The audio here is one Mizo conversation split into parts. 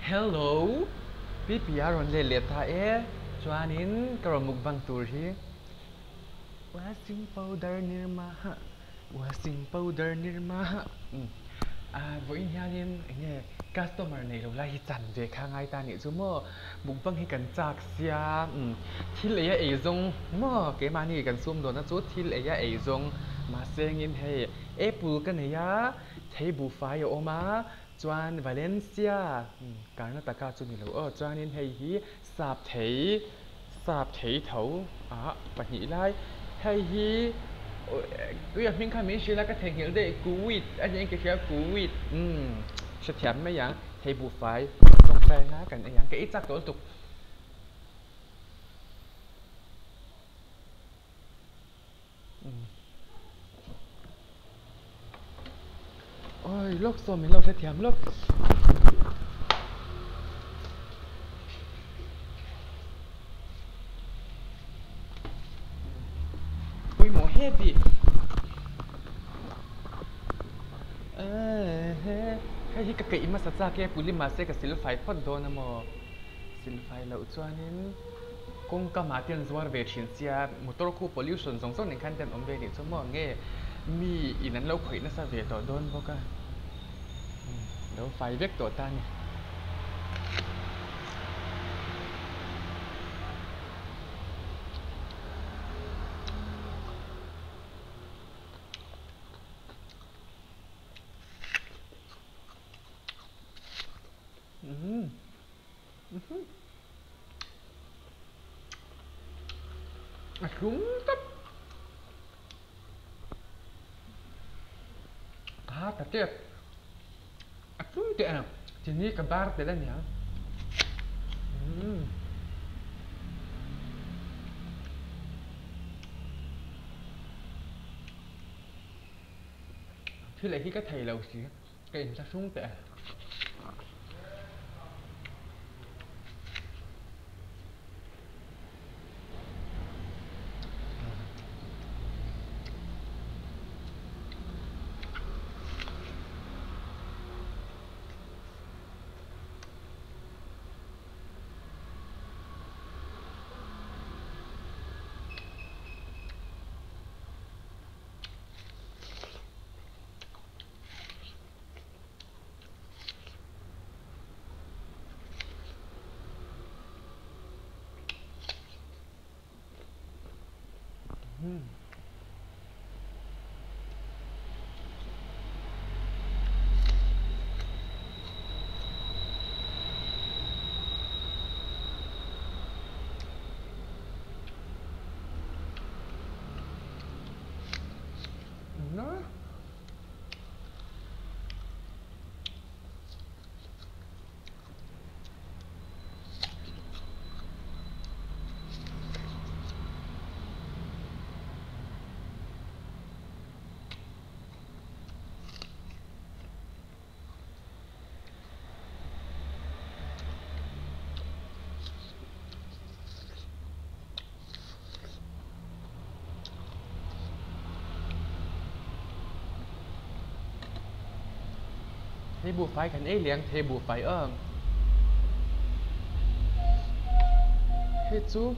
Hello Pipi a rawn let leh ta e, chuanin ka rawn mukbang tur hi Washing powder nirma ha Washing powder nirma ha Ah vawiin hianin eng nge customer nei lo lai hi chan ve kha ngai ta nih chu maw mukbang hi kan chak sia thil ei a ei zawng maw keimahni kan sum dawnna chu thil ei a ei zawng mahse engin hei apple ka nei a thei buhfai a awm a Chuan Valencia, Karnataka chu ni lo aw, chuanin hei hi sap thei, sap thei tho ah pahnih lai, hei hi ui a hming kha min hrilh a ka theihnghilh daih kuwit a nia ka hria kuwit umm hrethiam mai ang thei buhfai tawngtai anga kan ei ang ka ei chak tawh lutuk. Oi lawk saw min lo hrethiam lawk. Pawimawh heavy. Hei hi ka keih hmasa chak e puli mahse ka silfai phawt dawn a maw. Silfai loh chuanin. Kawngka mah te an zuar ve thin sia, motor khu pollution zawng zawng nen khan te an awm ve nih chu maw nge mi in an lo khawih nasa ve tawh dawn bawk a, lo fai vek tawh ta a ni. A hlum tawp. A ta tep. A hlum teh ang. Chini ka bar tel a niang. Thil ei hi ka thei lo si. Ka inthlahrung teh a. Thei buhfai kan ei liang thei buhfai ang. Hei chu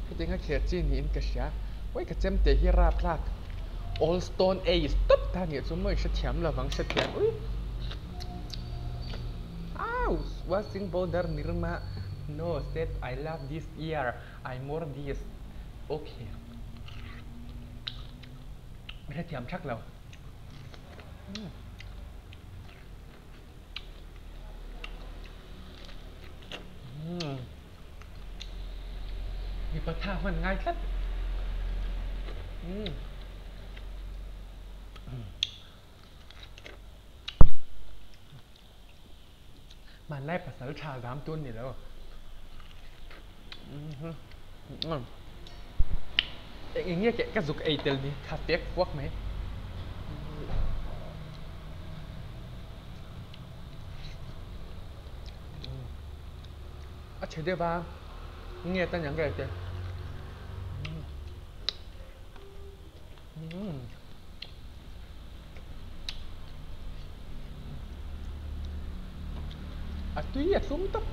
hetiang a thliah chi niin ka hria. Uai ka chem te hi rapthlak Old Stone Age tawp ta nih chu maw i hrethiam lovang hrethiam ui. Au! Washing powder Nirma no said I love this year I more this ok. Hrethiam thak lo. Mipa tha hman ngai tlat. Hmanlai pasal tha zam tun ni lo. Eng eng nge ka zuk ei tel ni kha fek fuak mai. A chhe deuh a nge tan yang ka te. A tui a thlum tawp.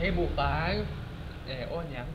Hei mukbang eh aw niang.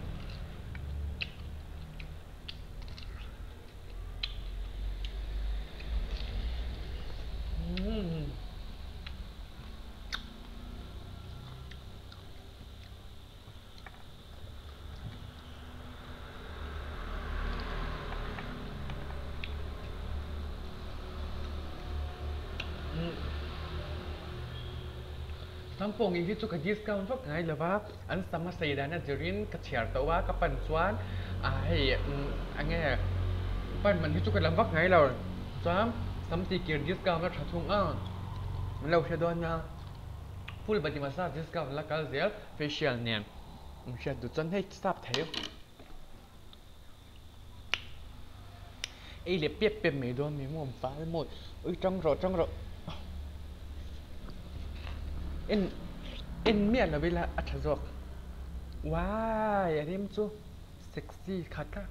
Sampawng hi chu ka discount vak ngai lo va, an sam a sei dan a zirin ka chhiar tawh a, ka pan chuan hei eng nge pan man hi chu ka lam vak ngai lo, chuan sam tihkir discount a tha thung a, min lo hre dawn nia. Full body massage discount la kal zel facial nen in hriat duh chuan hei sap thei ei leh pep pep mai dawn mi maw val mawi ui tang rawh tang rawh en en miah lo ila a tha zawk uai a rim chu sexy khat a.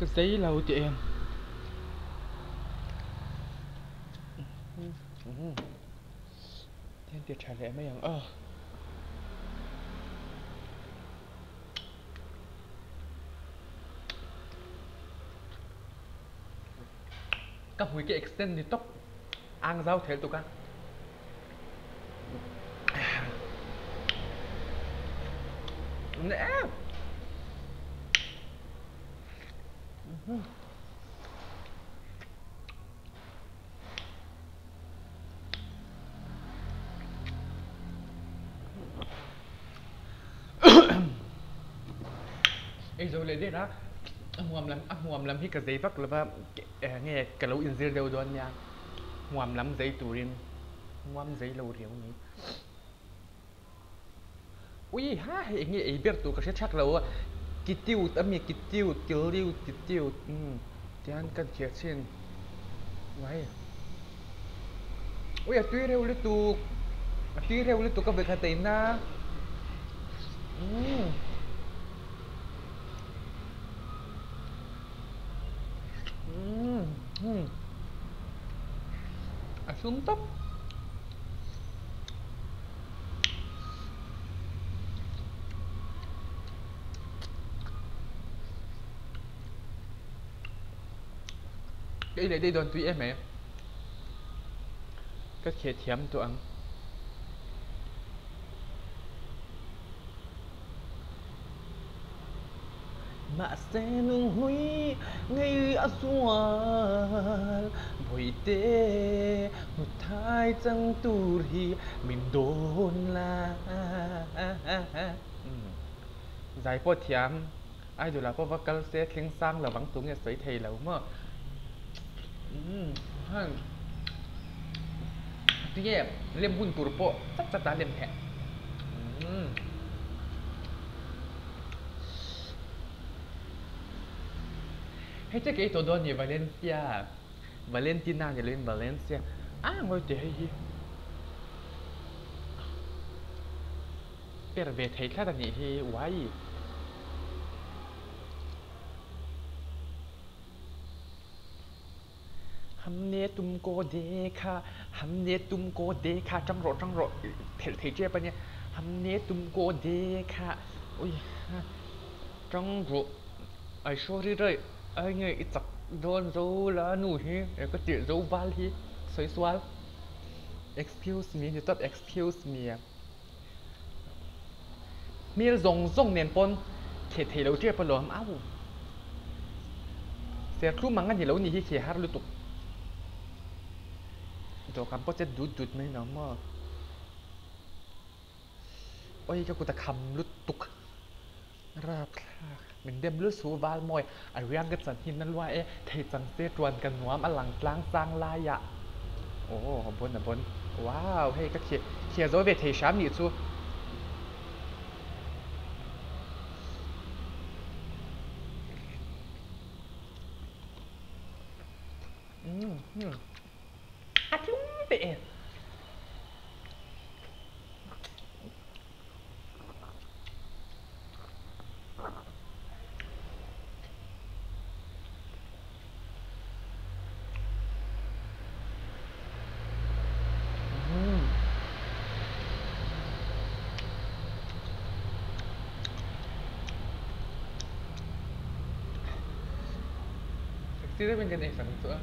Ka zei lo tih em. Tiang ti tha leh mai ang aw. Ka hmui ka extend ni tawp ang zau thel tuk a. Nè. Ei zo leh der a, a hmuam lam a hmuam lam hi ka zei vak lova nge ka lo inzir deuh dawn nia, hmuam lam zei turin hmuam zei lo riau mai. Ui ha hei eng nge ei ber tur ka hre thak lo a, kitiut a mi kitiut kiliut kitiut umm tihian ka hria thin uai ui a tui reuh lutuk a tui reuh lutuk a vekhat a in a umm. Umm a thlum tawp. Ka ei leh daih dawn tui em mai. Ka kheh thiam tawh ang. Mahse nunghlui ngei a zual Bawihte hmuthai chang tur hi min dawn la. Zai pawh thiam Idol ah pawh va kal se thleng sang lo vang tu nge sawi thei lo maw. Tinge lem hun tur pawh chat chat a lem theh. Hei che kei tawh dawn ni Valencia Valentina ni loin Valencia a ngawi teh hei hi per ve thei tlat a nih hi uai. Hamne tumko dekha hamne tumko dekha tang rawh tang rawh phelh thei tep a nia hamne tumko dekha ui tang rawh ai sorry rai ai nge i chak dawn zo la nu hi e ka tirh zo val hi sawi sual excuse me ni tawp excuse me hmel zawng zawng nen pawn. Kheh thei lo tep alawm au. Serthlum ang a ni lo ni hi kheh har lutuk. Dawhkan pawh chet dut dut mai lo maw. Oi ka kut a kham lutuk. Rapthlak. Min dem lut su val mawi a riang ka chan hi na lua e thei chang se tuan ka nuam a lang tlang sang lai ah. Aw a bon a bon. Wow hei ka kheh kheh zo ve thei hram nih chu. A tlum ve e. Sexy deuhin kan ei sak ang chu a.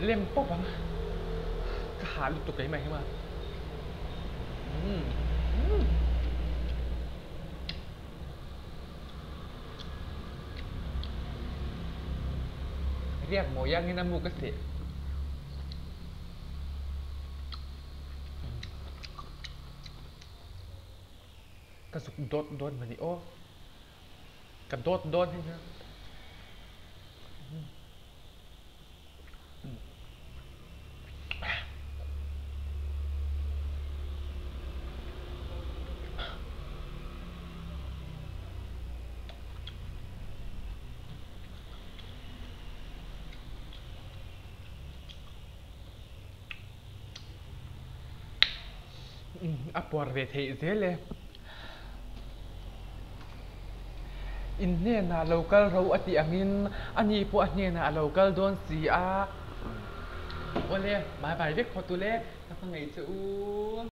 Lem pawp ang ka hah lutuk keimah hi maw. Riak mawi angin a mu ka seh. Ka zuk dawt dawn mawni aw. Ka dawt dawn hei hi. A puar ve theih zel e. In hnenah lo kal ro a tih angin a ni pawh a hnenah a lo kal dawn si a. Awle, bye bye vek phawt ule, ka hmangaih che u.